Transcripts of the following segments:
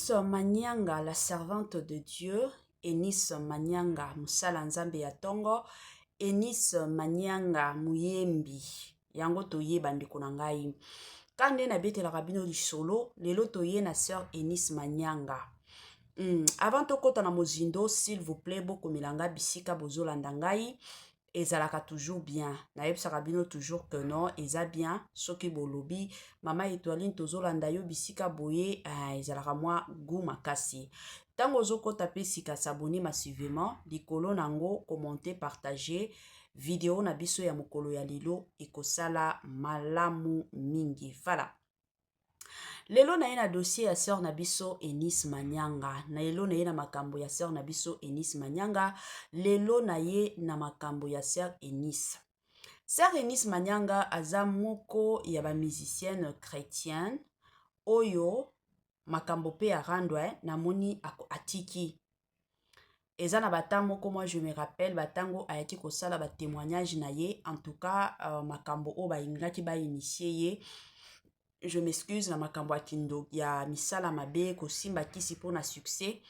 Eunice Manyanga, la servante de Dieu, Eunice Manyanga, mosala Nzambe ya tongo, Eunice Manyanga muyembi. Yango toye bandeko na ngai. Ka nde nabetelaka bino lisolo, lelo toye na sœur Eunice Manyanga. Avant tokota na mozindo, s'il vous plaît, bokomela nga bisika bozolanda ngai. Ezalaka toujours bien, nayebisaka bino toujours que non, eza bien soki bolobi mama Etoiline tozolanda yo bisika boye, ezalaka mwa goût makasi. Ntango ozokota mpe sika, s'abonner massivement likolo nango, commenter, partager video na biso ya mokolo ya lelo, ekosala malamu mingi. Voilà. Lelo na ye na dossier ya sœur na biso Eunice Manyanga. Na lelo na ye na makambo ya sœur na biso Eunice Manyanga. Lelo na ye na makambo ya sœur Eunice. Sœur Eunice Manyanga aza moko ya ba musicienne chrétienne oyo makambo pe ya randwe namoni atiki. Eza na bata moko, moi je me rappelle batango ayaki kosala ba témoignage na ye, en tout cas makambo oyo balingaki ba initier ye, je m'excuse, na makambo ya kindo ya misala mabe, kosimba kisi mpona succès.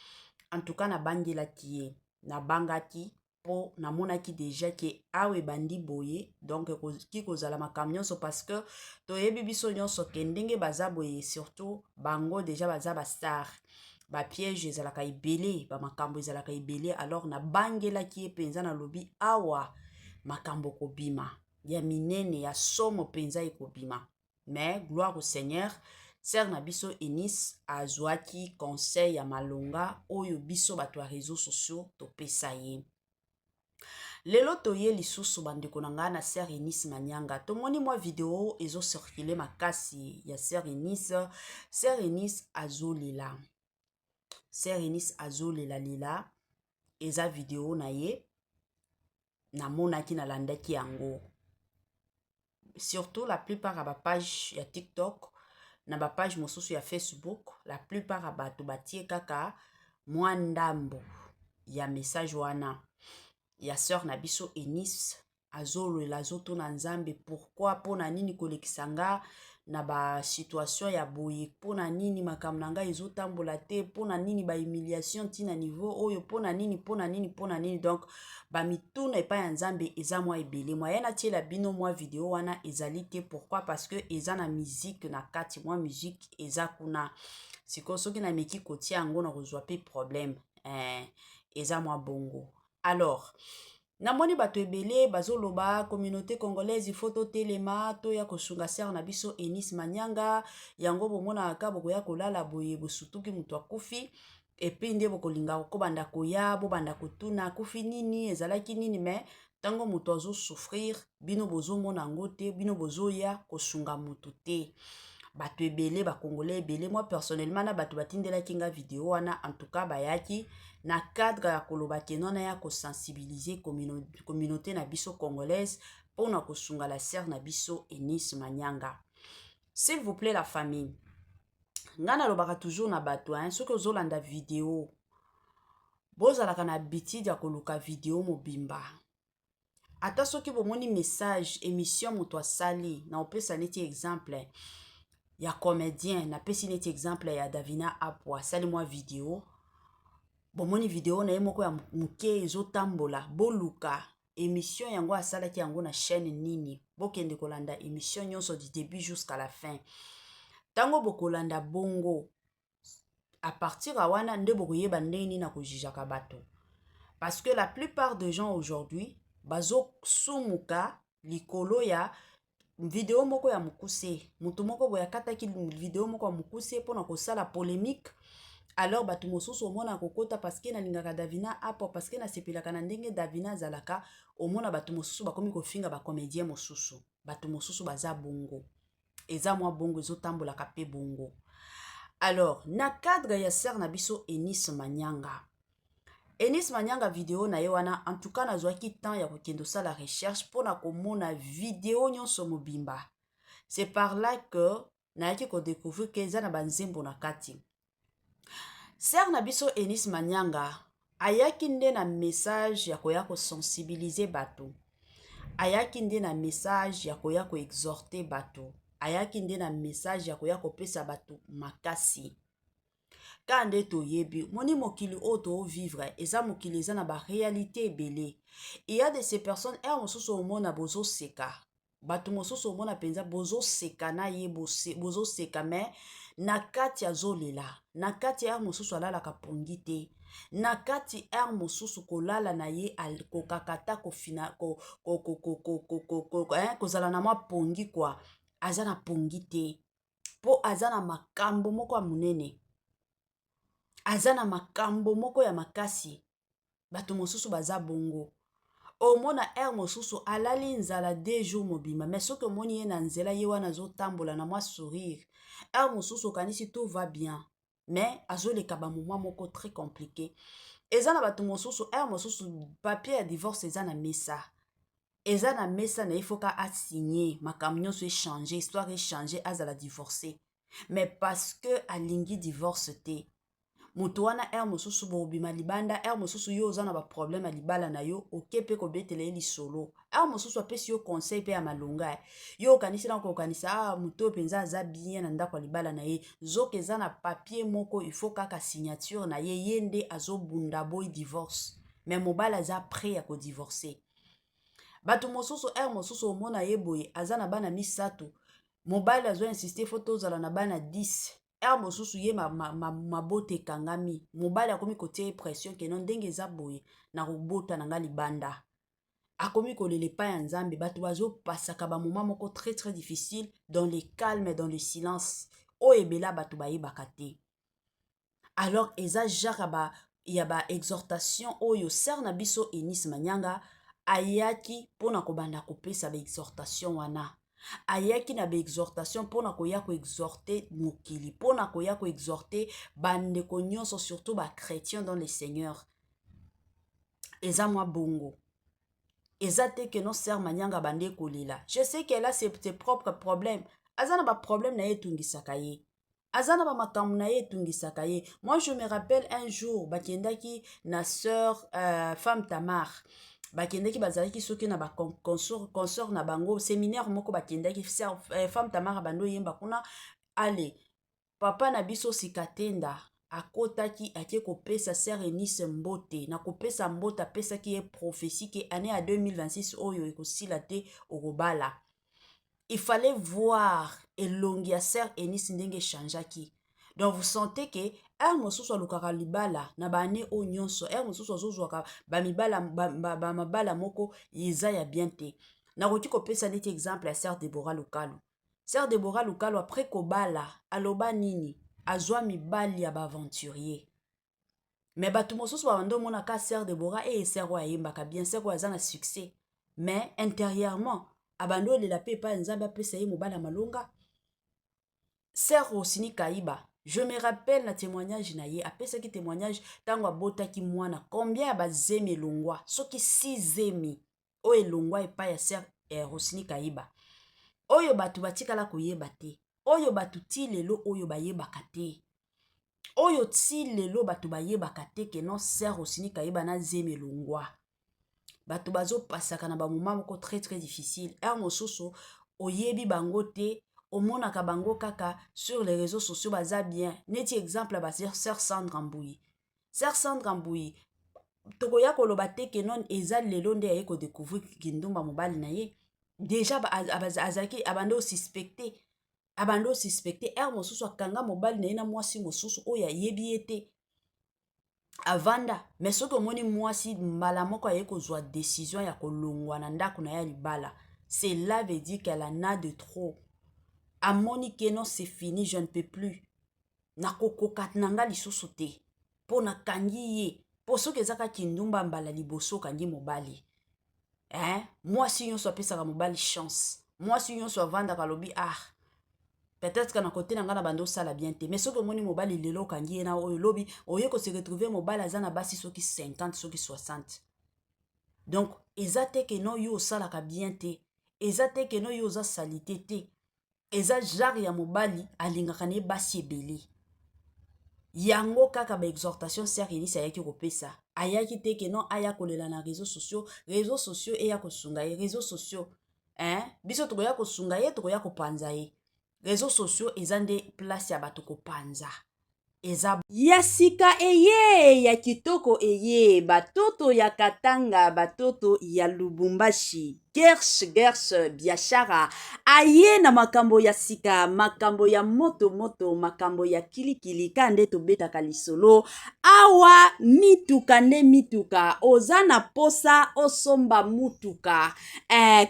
En tout cas nabangelaki ye, nabangaki mpo namonaki déjà ke awa ebandi boye, donc ekoki kozala makambo nyonso, parce que toyebi biso nyonso ke ndenge baza boye, surtout bango déjà baza ba star, ba piège ezalaka ebele, bamakambo ezalaka ebele. Alors nabangelaki ye mpenza, nalobi awa makambo kobima ya minene ya somo mpenza ekobima. Mais gloire au Seigneur, sœur na biso Eunice azwaki conseil ya malonga oyo biso bato ya réseaux sociaux topesa ye. Lelo toye lisusu, bandeko na ngai, na sœur Eunice Manyanga. Tomoni mwa video ezo circuler makasi ya sœur Eunice. Sœur Eunice azolela, sœur Eunice azolelalela. Eza video na ye namonaki, nalandaki yango, surtout la plupart ya ba page ya TikTok na ba page mosusu ya Facebook. La plupart ya bato batie kaka mwa ndambo ya message wana ya sœur na biso Eunice. Azolela, azotuna Nzambe pourquoi, mpona nini kolekisa nga na ba situation ya boye, mpona nini makambo na ngai ezotambola te, mpona nini ba humiliation ntina niveau oyo, mpona nini, mpona nini, mpona nini. Donc bamituna epai ya Nzambe eza mwa ebele. Mwa ye natiela bino mwa video wana ezali te. Pourquoi? Parce que eza na musique na kati, mwa musique eza kuna. Sikoyo soki nameki kotia yango, na kozwa mpe problème. Eza mwa bongo. Alors namoni bato ebele bazoloba communauté congolaise, il faut totelema, toya kosunga sœur na biso Eunice Manyanga. Yango bomonaka bokoya kolala boye, bosutuki moto akufi, et puis nde bokolinga kobanda koya, bobanda kotuna akufi nini, ezalaki nini. Mais ntango moto azo souffrir, bino bozomona yango te, bino bozoya kosunga moto te. Bato ebele, bakongolais ebele, moi personnellement na bato batindelaki nga video wana, en tout cas bayaki na cadre ya koloba ke nona ya ko sensibiliser communauté na biso congolaise mpona kosunga la sœur na biso Eunice Manyanga. S'il vous plaît la famille, nga nalobaka toujours na bato, hein, soki ozolanda video, bozalaka na habitude ya koluka video mobimba. Ata soki bomoni message, émission moto asali, na opesa neti exemple ya comédien, napesi neti exemple ya Davina Apo, asali mwa video, bomoni video na ye moko ya moke ezotambola, boluka émission yango asalaki yango na chaîne nini, bokende kolanda émission nyonso du début jusqu'à la fin. Ntango bokolanda bongo, à partir ya wana nde bokoyeba ndenge nini na kojugeaka bato, parce que la plupart des gens aujourd'hui bazosumuka likolo ya video moko ya mokuse. Moto moko boye akataki video moko ya mokuse mpona kosala polémique. Alors bato mosusu omona kokota, parce que nalingaka Davina Apo, parce que nasepelaka na ndenge Davina azalaka, omona bato mosusu bakomi kofinga ba comédien mosusu. Bato mosusu baza bongo, eza mwa bongo, ezotambolaka mpe bongo. Alors na cadre ya sœur na biso Eunice Manyanga, Eunice Manyanga, video na ye wana, en tout cas nazwaki temps ya kokende osala recherche mpona komona video nyonso mobimba. C'est par là que nayaki ko découvrir ke eza na banzembo na kati. Sœur na biso Eunice Manyanga ayaki nde na message ya koya ko sensibiliser bato, ayaki nde na message ya koya ko exhorter bato, ayaki nde na message ya koya kopesa bato makasi. Kaka nde toyebi, moni mokili oyo toovivre eza mokili eza na baréalité ebele. Il y a de ces personnes, heure mosusu omona bozoseka, bato mosusu omona mpenza bozoseka na ye, bozoseka, mais na kati azolela. Na kati, heure mosusu alalaka pongi te. Na kati, heure mosusu kolala na ye akokaka ata kofina kozala na mwa pongi kwa, aza na pongi te, mpo aza na makambo moko ya monene, aza na makambo moko ya makasi. Bato mosusu baza bongo. Omona heure mosusu alali nzala 2 jours mobimba, mais soki omoni ye na nzela, ye wana azotambola na mwa sourire. Heure mosusu okanisi tout va bien, mais azoleka bamoment moko très compliqué. Eza na bato mosusu, heure mosusu papier ya divorce eza na mesa, eza na mesa na ye, faut que asigne, makambo nyonso echange, histoire echange, azala divorcé. Mais parce que alingi divorce te, moto wana, heure mosusu bobima libanda, heure mosusu yo oza na baproblème ya libala na yo, oke mpe kobetela ye lisolo, heure mosusu apesi yo conseil mpe ya malonga. Yo okanisi na kokanisa: ah, moto oyo mpenza aza bien na ndako ya libala na ye. Zoka eza na papier moko, il faut kaka signature na ye. Ye nde azobunda boy divorce, mais mobali aza prêt ya kodivorce. Bato mosusu, heure mosusu omona ye boye, aza na bana misato, mobali azo insiste faut tozala na bana 10. Heure mosusu ye mabota ma, ma, ekangami, mobali akomi kotia ye pression que non, ndenge eza boye, na kobota na nga libanda. Akomi kolela epai ya Nzambe. Bato bazopasaka bamoment moko très très difficile dans le calme, dans le silence, oyo ebele bato bayebaka te. Alors eza genre ya baexhortation oyo sœur na biso Eunice Manyanga ayaki mpona kobanda kopesa baexhortation wana. Ayaki na baexhortation mpona koya koexhorte mokili, mpona koya koexhorte bandeko nyonso, surtout bachrétien dans le Seigneur. Eza mwa bongo. Eza te que non, sœur Manyanga bande kolela. Je sais qu'elle a ses propres problèmes. Aza na baproblème na ye etungisaka ye, aza na bamakambo na ye etungisaka ye. Moi, je me rappelle un jour bakendaki na sœur femme Tamar, bakendaki, bazalaki soki na baconsort na bango, séminaire moko bakendaki. Femme Tamar bando oyemba kuna. Ale papa na biso Sikatenda akotaki, ake kopesa sœur Eunice mbote. Na kopesa mbote, apesaki ye prophétie que année ya 2026 oyo ekosila te, okobala. Il fallait voir elongi ya sœur Eunice ndenge echangeaki. Donc vous sentez que heure mosusu alukaka libala na baannée oyo nyonso, heure mosusu azozwaka bamibala, bamabala moko eza ya bien te. Nakoki kopesa neti exemple ya sœur Debora Lukalu. Sœur Debora Lukalu, après kobala, aloba nini? Azwa mibali ya baaventurier. Mais bato mosusu babanda omonaka sœur Debora e sœur oyo ayembaka bien, sœur oyo aza na succès, mais intérieurement abandi olela mpe epai Nzambe apesa ye mobali ya malonga. Sœur Rosini Kaiba, je me rappelle na témoignage na ye, apesaki témoignage ntango abotaki mwana, combien ya bazemi elongwa, soki si zemi oyo elongwa epai ya sœur Rosini Kaiba, oyo bato batikala koyeba te, oyo bato ti lelo oyo bayebaka te, oyo ti lelo bato bayebaka te que non, sœur Rosini Kayeba na zemi elongwa. Bato bazopasaka na bamoment moko très très difficile. Heure mosusu oyebi bango te, omonaka bango kaka sur les réseaux sociaux, baza bien. Neti exemple ya basœur Sandra Mbui. Sœur Sandra Mbui, tokoya koloba te que non, eza lelo nde aye kodécouvrir kindumba mobali na ye. Déjà azalaki abandi osuspecte, abandi osuspecte. Heure mosusu akanga mobali na ye na mwasi mosusu oyo ayebi ye te, avanda. Mais soki omoni mwasi mbala moko aye kozwa décision ya kolongwa na ndako na ye ya libala, cela veut dire qu'elle en a de trop. Amoni que non, c'est fini, je ne peux plus, nakokoka na nga lisusu te, mpo nakangi ye. Mpo soki eza kaka kindumba mbala liboso okangi mobali, eh? Mwasi nyonso apesaka mobali chance. Mwasi nyonso avandaka, alobi: ah, peut-être que na kote na ngai na bando osala bien te. Mais soki omoni mobali lelo okangi ye na oyo, lobi oye kose retrouver mobali aza na basi soki 50, soki 60. Donc eza te que non, yo osalaka bien te, eza te que non, yo oza saleté te. Eza genre ya mobali alingaka na ye basi ebele. Yango kaka baexhortation sœur Eunice ayaki kopesa. Ayaki te que non, aya kolela na réseaux sociaux, réseaux sociaux eya kosunga ye. Réseaux sociaux, hein? Biso tokoya kosunga ye, tokoya kopanza ye. Réseaux sociaux eza nde place ya bato kopanza. Eza ya sika eye ya kitoko eye batoto ya Katanga, batoto ya Lubumbashi. Gersh Gersh Biashara aye na makambo ya sika, makambo ya moto moto, makambo ya kilikili. Ka nde tobetaka lisolo awa, mituka nde mituka. Oza na posa osomba mutuka,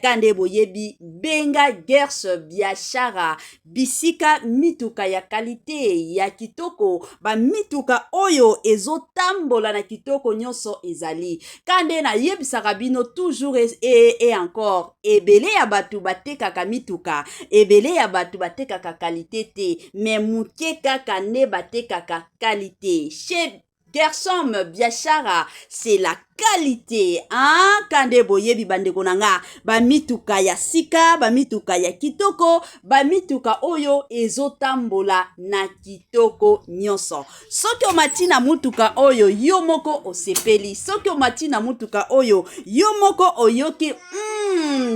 ka nde boyebi, benga Gersh Biashara, bisika mituka ya qualité ya kitoko, bamituka oyo ezotambola na kitoko nyonso ezali. Ka nde nayebisaka bino toujours et encore, ebele ya bato batekaka mituka, ebele ya bato batekaka qualité te, mais moke kaka nde batekaka qualité. Chez Gersom Biashara, c'est la qualité, hein? Kande boyebi, bandeko na nga, bamituka ya sika, bamituka ya kitoko, bamituka oyo ezotambola na kitoko nyonso. Soki omati na mutuka oyo, yo moko osepeli. Soki omati na mutuka oyo, yo moko oyoki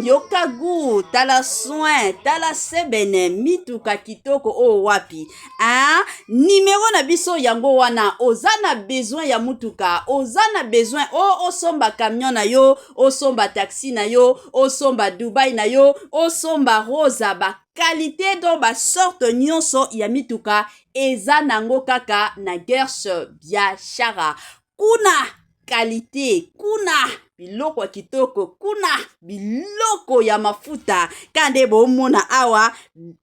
yoka gu, tala soin, tala sebene, mituka kitoko oyo wapi, hein? Nimero na biso yango wana. Oza na besoin ya mutuka, oza na besoin o osomba camion na yo, osomba taxi na yo, osomba Dubai na yo, osomba Rosa, baqualité, donc basorte nyonso ya mituka eza nango kaka na Gersh Biashara. Kuna qualité, kuna biloko ya kitoko, kuna biloko ya mafuta. Ka nde bomona awa,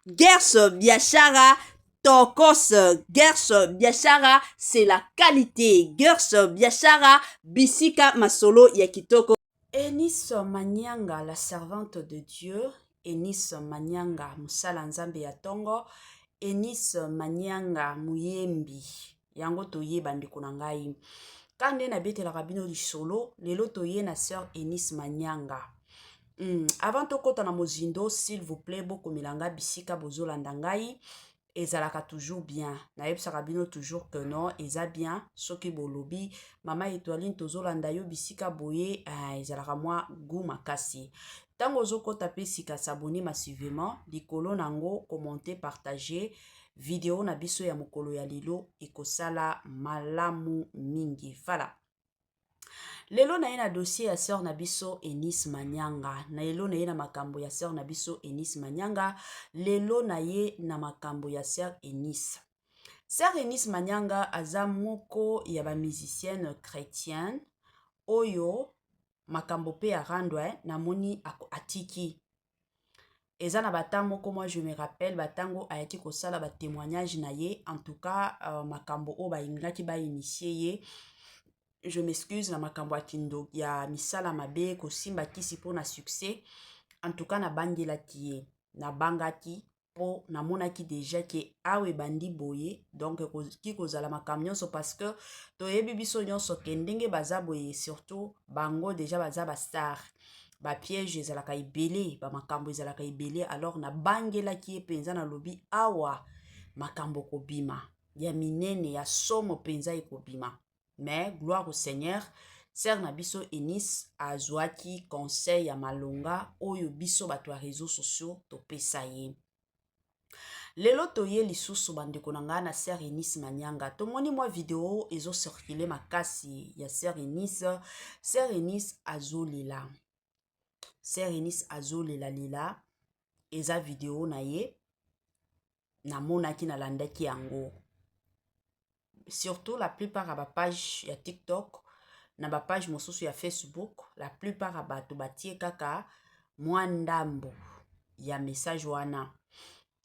Gersh Biashara tokos. Gers Biashara, c'est la qualité. Gers Biashara, bisika masolo ya kitoko. Eunice Manyanga, la servante de Dieu, Eunice Manyanga mosala Nzambe ya ntongo, Eunice Manyanga moyembi. Yango toyeba, ndeko na ngai, ka nde nabetelaka bino lisolo. Lelo toye na sœur Eunice Manyanga. Avant tokɔta na mozindo, s'il vous plaît, bokomela nga bisika bozolanda ngai. Ezalaka toujours bien, nayebisaka bino toujours que non, eza bien soki bolobi: "Mama Etoiline, tozolanda yo bisika boye." Ezalaka mwa gu makasi ntango ozokɔta mpe sika. S'abonner massivement likolo nango, commenter, partager video na biso ya mokolo ya lelo, ekosala malamu mingi. Voilà, lelo na ye na dossier ya sœur na biso Eunice Manyanga. Na lelo na ye na makambo ya sœur na biso Eunice Manyanga. Lelo na ye na makambo ya sœur Eunice. Sœur Eunice Manyanga aza moko ya bamusicienne chrétienne oyo makambo mpe ya randwe namoni atiki. Eza na batan moko, moi je me rappelle batango ayaki kosala batémoignage na ye. En tout cas, makambo oyo balingaki bainitie ye, je m'excuse, na makambo ya kindo, ya misala mabe, kosimba kisi mpona succès. En tout cas, nabangelaki ye, nabangaki mpo namonaki déjà ke awa ebandi boye, donc ekoki kozala makambo nyonso, parce que toyebi biso nyonso ke ndenge baza boye, surtout bango déjà baza bastar, bapiège ezalaka ebele, bamakambo ezalaka ebele. Alors nabangelaki ye mpenza, nalobi awa makambo kobima ya minene, ya somo mpenza ekobima. Mais gloire au Seigneur, sœur na biso Eunice azwaki conseil ya malonga oyo biso bato ya réseaux sociaux topesa ye. Lelo toye lisusu, bandeko na ngai, na sœur Eunice Manyanga. Tomoni mwa video ezocircule makasi ya sœur Eunice. Sœur Eunice azolela, sœur Eunice azolelalela. Eza video na ye, namonaki, nalandaki yango, surtout la plupart ya bapage ya TikTok na bapage mosusu ya Facebook. La plupart ya bato batie kaka mwa ndambo ya message wana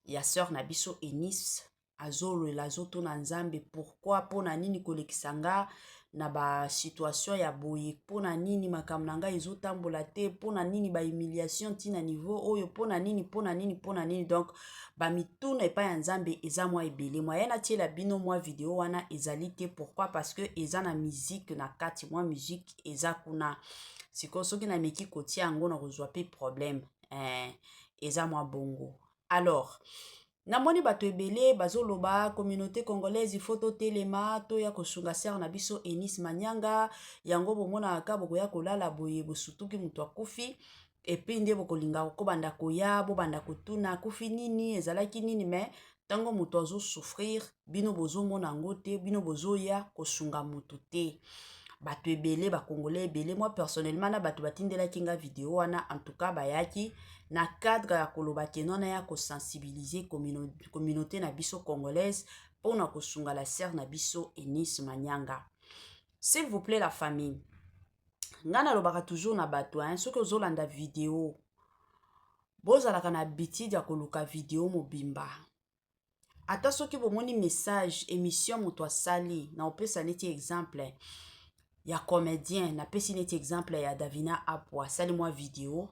ya sœur na biso Eunice. Azolela, azotuna Nzambe pourquoi, mpona nini kolekisa nga na basituation ya boye, mpona nini makambo na ngai ezotambola te, mpona nini bahumiliation ntina niveau oyo, mpona nini, mpona nini, mpona nini. Donc bamituna epai ya Nzambe eza mwa ebele. Mwa natiela bino mwa video wana ezali te. Pourquoi? Parce que eza na musique na kati, mwa musique eza kuna. Sikoyo soki nameki kotia yango, na kozwa mpe problème. Eza mwa bongo. Alors namoni bato ebele bazoloba: "Communauté congolaise, il faut totelema, toya kosunga sœur na biso Eunice Manyanga." Yango bomonaka, bokoya kolala boye, bosutuki moto akufi, et puis nde bokolinga kobanda koya, bobanda kotuna akufi nini, ezalaki nini. Mais Ntango moto azosouffrir, bino bozomona yango te, bino bozoya kosunga moto te. Bato ebele, Bakongolais ebele, moi personnellement na bato batindelaki nga video wana, en tout cas bayaki na cadre ya koloba que non, ya kosensibiliser communauté na biso congolaise mpona kosunga la sœur na biso Eunice Manyanga. S'il vous plaît, la famille, nga nalobaka toujours na bato, hein, soki ozolanda video, bozalaka na habitude ya koluka video mobimba. Ata soki bomoni message, émission moto asali, na opesa neti exemple ya comédien, napesi neti exemple ya Davina Apo, asali mwa video,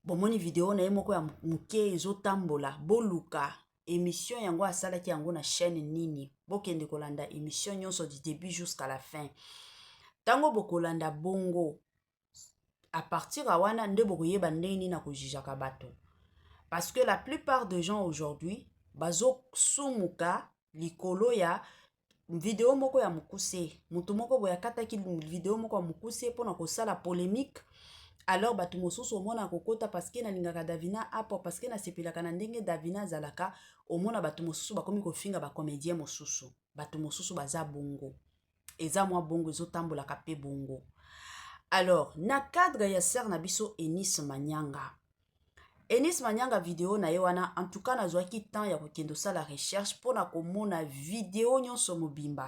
bomoni video na ye moko ya moke ezotambola, boluka émission yango asalaki yango na chaîne nini, bokende kolanda émission nyonso du début jusqu'à la fin. Ntango bokolanda bongo, à partir ya wana nde bokoyeba ndenge nini na kojugeaka bato, parce que la plupart des gens aujourd'hui bazosumuka likolo ya video moko ya mokuse. Moto moko boye akataki video moko ya mokuse mpona kosala polémique. Alors bato mosusu omona kokota parce que nalingaka Davina Apo, parce que nasepelaka na ndenge Davina azalaka. Omona bato mosusu bakomi kofinga bacomédien mosusu. Bato mosusu baza bongo, eza mwa bongo, ezotambolaka mpe bongo. Alors na cadre ya sœur na biso Eunice Manyanga, Eunice Manyanga, video na ye wana, en tout cas nazwaki temps ya kokende osala recherche mpona komona video nyonso mobimba.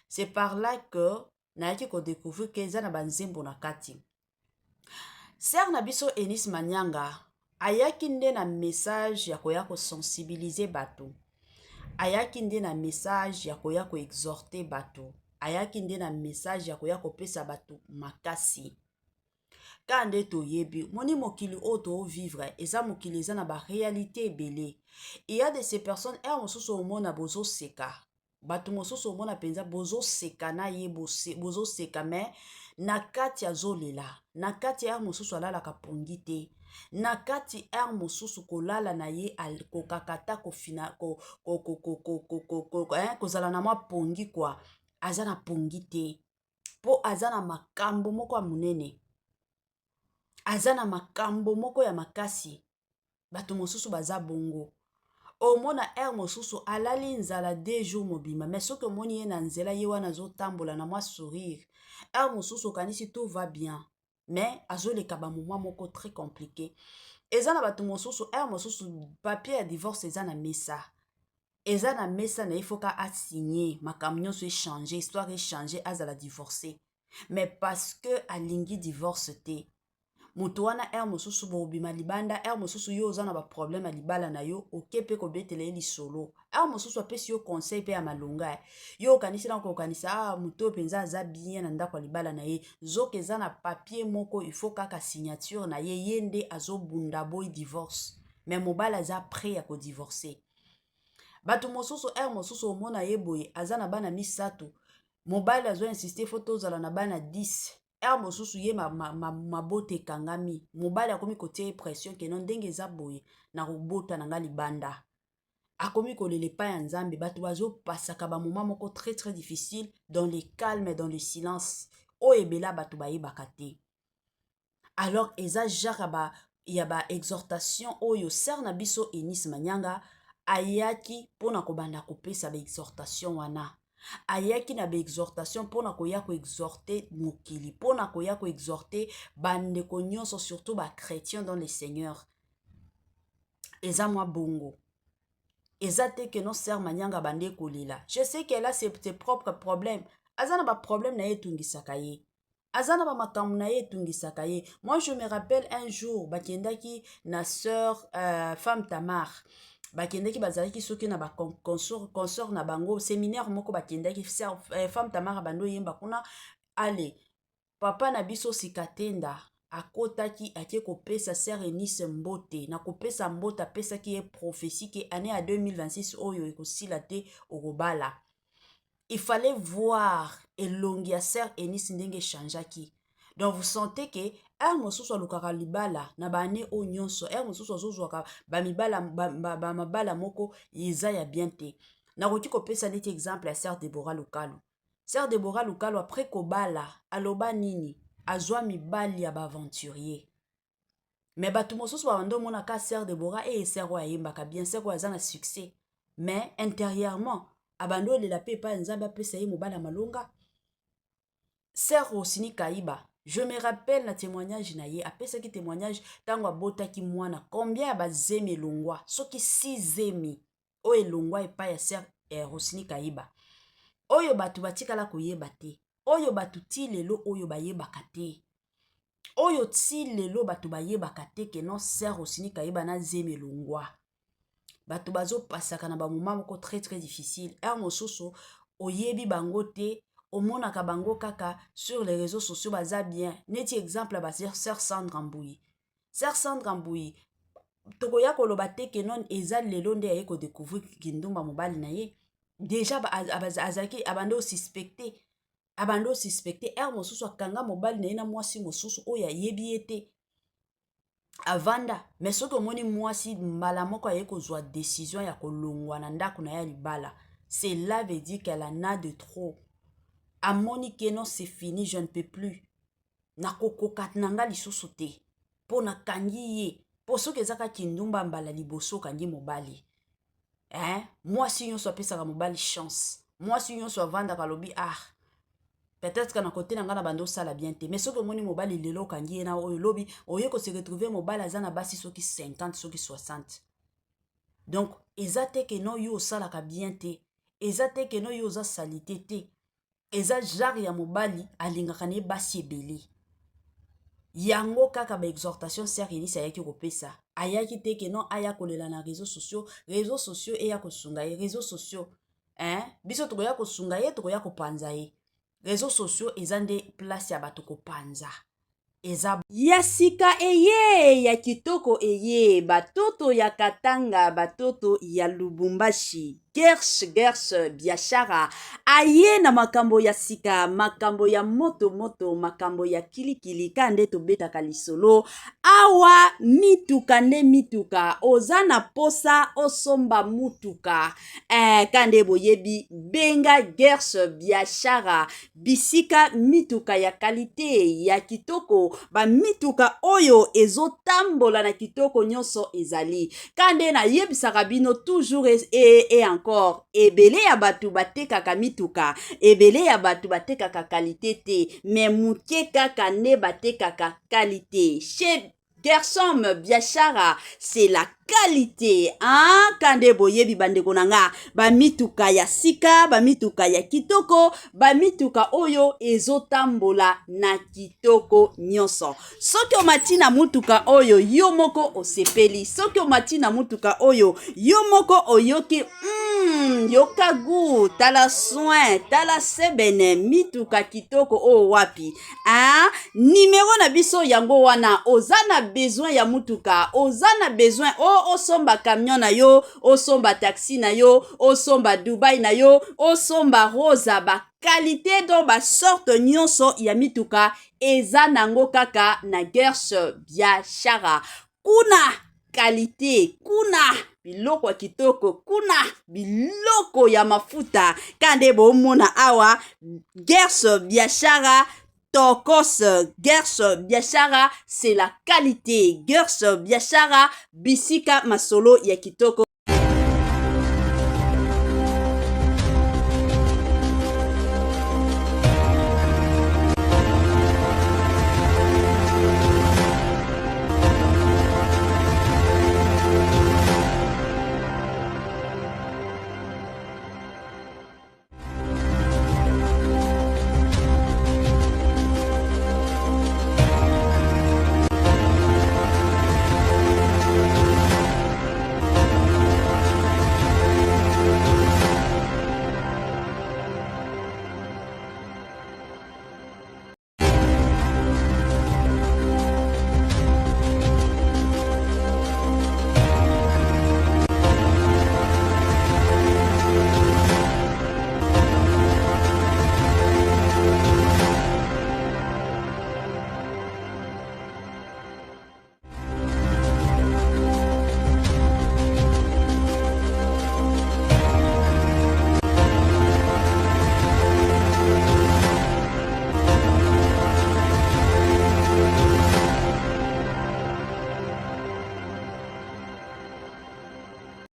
C'est par là que nayaki kodécouvrir que eza na banzembo na kati. Sœur na biso Eunice Manyanga ayaki nde na message ya koya kosensibiliser bato, ayaki nde na message ya koya koexhorter bato, ayaki nde na message ya koya kopesa bato makasi. Kaka nde toyebi, moni mokili oyo toovivre eza mokili eza na baréalité ebele. Il y a de ces personnes, heure mosusu omona bozoseka, bato mosusu omona mpenza bozoseka na ye, bozoseka, mais na kati azolela. Na kati, heure mosusu alalaka pongi te. Na kati, heure mosusu kolala na ye akokaka ata kofina kozala na mwa pongi kwa, aza na pongi te, mpo aza na makambo moko ya monene, aza na makambo moko ya makasi. Bato mosusu baza bongo. Omona heure mosusu alali nzala 2 jours mobimba, mais soki omoni ye na nzela, ye wana azotambola na mwa sourire. Heure mosusu okanisi tout va bien, mais azoleka bamoment moko très compliqué. Eza na bato mosusu, heure mosusu papier ya divorce eza na mesa, eza na mesa na ye, faut que asigne, makambo nyonso echange, histoire echange, azala divorcé. Mais parce que alingi divorce te, moto wana, heure mosusu bobima libanda, heure mosusu yo oza na baproblème ya libala na yo, oke mpe kobetela ye lisolo, heure mosusu apesi yo conseil mpe ya malonga, yo okanisi na kokanisa: ah, moto oyo mpenza aza bien na ndako ya libala na ye. Zoka eza na papier moko, il faut kaka signature na ye. Ye nde azobunda boy divorce, mais mobali aza prêt ya kodivorce. Bato mosusu, heure mosusu omona ye boye, aza na bana misato, mobali azo insiste faut tozala na bana 10. Heure mosusu ye mabota ma ekangami, mobali akomi kotia ye pression que non, ndenge eza boye, na kobota na nga libanda. Akomi kolela epai ya Nzambe. Bato bazopasaka bamoment moko très très difficile dans le calme, dans le silence, oyo ebele bato bayebaka te. Alors eza genre ya baexhortation oyo sœur na biso Eunice Manyanga ayaki mpona kobanda kopesa baexhortation wana. Ayaki na baexhortation mpona koya koexhorter mokili, mpona koya koexhorter bandeko nyonso, surtout bachrétien dans le Seigneur. Eza mwa bongo, eza te que non, sœur Manyanga bande kolela. Je sais qu'elle a ses propres problèmes, aza na baproblème na ye etungisaka ye, aza na bamakambo na ye etungisaka ye. Moi, je me rappelle un jour bakendaki na sœur femme Tamar, bakendaki, bazalaki soki na baconsort na bango, séminaire moko bakendaki. Femme Tamar bando oyemba kuna. Ale papa na biso Sikatenda akotaki, ake kopesa sœur Eunice mbote. Na kopesa mbote, apesaki ye prophétie que année ya 2026 oyo ekosila te, okobala. Il fallait voir elongi ya sœur Eunice ndenge echangeaki. Donc vous sentez que heure mosusu alukaka libala na baannée oyo nyonso, heure mosusu azozwaka bamibala, bamabala moko eza ya bien te. Nakoki kopesa neti exemple ya sœur Debora Lukalu. Sœur Debora Lukalu, après kobala, aloba nini? Azwa mibali ya baaventurier. Mais bato mosusu babanda omonaka sœur Debora e, sœur oyo ayembaka bien, sœur oyo aza na succès. Mais intérieurement abandi olela mpe epai ya Nzambe apesa ye mobali ya malonga. Sœur Rosini Kaiba, je me rappelle na témoignage na ye, apesaki témoignage ntango abotaki mwana, combien ya bazemi elongwa, soki si zemi oyo elongwa epai ya sœur Rosini Kaiba, oyo bato batikala koyeba te, oyo bato ti lelo oyo bayebaka te, oyo ti lelo bato bayebaka te ke non, sœur Rosini Kaiba na zemi elongwa. Bato bazopasaka na bamoments moko très très difficile. Heure mosusu oyebi bango te, omonaka bango kaka sur les réseaux sociaux, baza bien. Neti exemple ya basœur Sandra Mbuyi. Sœur Sandra Mbuyi, tokoya koloba te ke non, eza lelo nde aye kodécouvrir kindumba. Mobali na ye déjà azalaki, abandi osuspecter, abandi osuspecter. Heure mosusu akanga mobali na ye na mwasi mosusu oyo ayebi ye te, avanda. Mais soki omoni mwasi mbala moko aye kozwa décision ya kolongwa na ndako na ye ya libala, cela veut dire qu'elle en a de trop. Amoni ke non, c'est fini, je ne peux plus, nakokoka na nga lisusu te, mpo nakangi ye. Mpo soki eza kaka kindumba mbala liboso okangi mobali, eh? Mwasi nyonso apesaka mobali chance. Mwasi nyonso avandaka, alobi: "Ah, peut-être que na kote na ngai na bando osala bien te." Mais soki omoni mobali lelo okangi ye na oyo, lobi oye kose retrouver mobali aza na basi soki 50, soki 60. Donc eza te ke non, yo osalaka bien te, eza te ke non, yo oza saleté te. Eza genre ya mobali alingaka na ye basi ebele. Yango kaka baexhortation sœur Eunice ayaki kopesa. Ayaki te ke non, aya kolela na réseaux sociaux, réseaux sociaux eya kosunga ye. Réseaux sociaux, hein? Biso tokoya kosunga ye, tokoya kopanza ye. Réseaux sociaux eza nde place ya bato kopanza. Eza ya sika eye ya kitoko eye, batoto ya Katanga, batoto ya Lubumbashi. Gersh Gersh Biashara aye na makambo ya sika, makambo ya moto moto, makambo ya kilikili. Ka nde tobetaka lisolo awa, mituka nde mituka. Oza na posa osomba mutuka, ka nde boyebi, benga Gersh Biashara, bisika mituka ya qualité, ya kitoko, bamituka oyo ezotambola na kitoko nyonso ezali. Ka nde nayebisaka bino toujours et encore, ebele ya bato batekaka mituka, ebele ya bato batekaka qualité te, mais moke kaka nde batekaka qualité. Chez Gersom Biashara, c'est la qualité, hein? Kande boyebi, bandeko na nga, bamituka ya sika, bamituka ya kitoko, bamituka oyo ezotambola na kitoko nyonso. Soki omati na mutuka oyo, yo moko osepeli. Soki omati na mutuka oyo, yo moko oyoki yoka gu, tala soin, tala sebene, mituka kitoko oyo wapi, hein? Nimero na biso yango wana. Oza na besoin ya mutuka, oza na besoin o osomba camion na yo, osomba taxi na yo, osomba Dubai na yo, osomba Rosa, baqualité, donc basorte nyonso ya mituka eza nango kaka na Gersh Biashara. Kuna qualité, kuna biloko ya kitoko, kuna biloko ya mafuta. Ka nde bomona awa, Gersh Biashara tokos. Gersh Biashara, c'est la qualité. Gersh Biashara, bisika masolo ya kitoko.